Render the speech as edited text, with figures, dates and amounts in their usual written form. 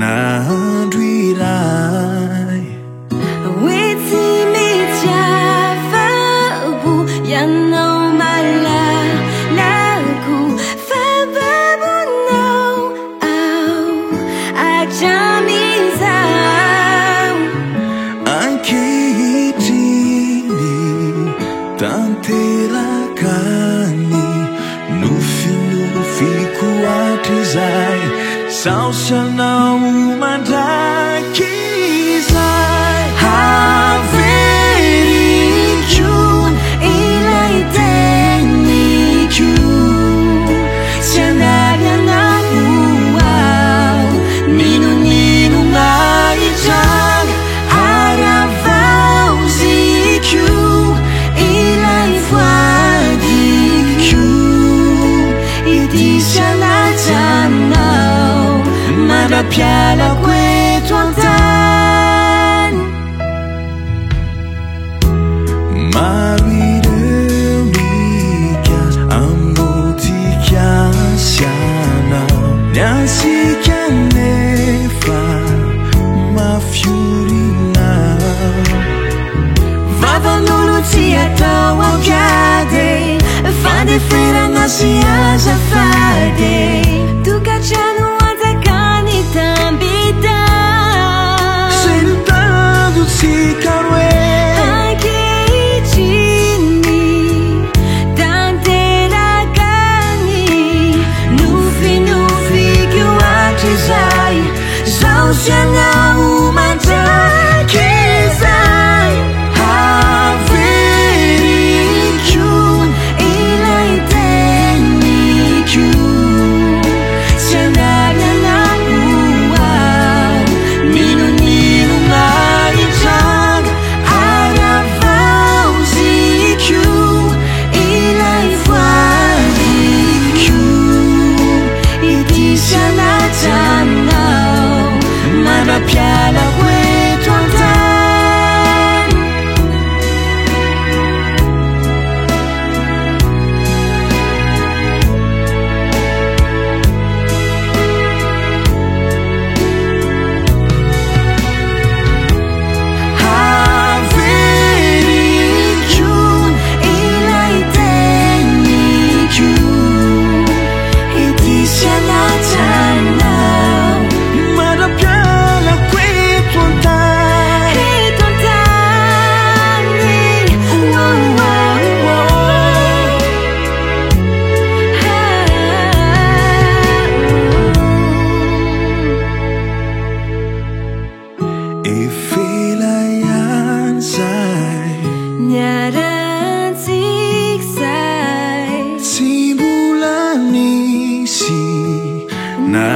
Na andro iray. Hoe tsy mety afa-po ianao malalako fa babonao aho hatramin'izao. Ankehitriny tanteraka ny nofinofiko hatrizay. Zaho sy ianao mandrakizay. Haveriko ilay teniko, tsy hanary anao aho. N'inon'inona hitranga ary havaoziko ilay voadiko. Ity sy anajanao mandra-pialako eto an-tany. Maro ireo mikasa hamotika sy hanao ny antsika nefa mafy orina. Vavan'olo tsy atao an-kiady, fandeferana sy azafady. Tokantrano anjakan'ny tambita. Sy ny tanjontsika roe. Ankehitriny tanteraka ny nofinofiko hatrizay. Zaho sy ianao mandrakizay. Haveriko ilay teniko, tsy hanary anao aho. N'inon'inona hitranga ary havaoziko ilay voadiko. Ity sy anajanao mandra-pialako eto an-tany. Haveriko ilay teniko, ity sy anajanao mandra-pialako eto an-tany. Eto an-tany. Oh, oh, oh. Efa ela ihany izay Niarahantsika izay. Tsy mbola nisy na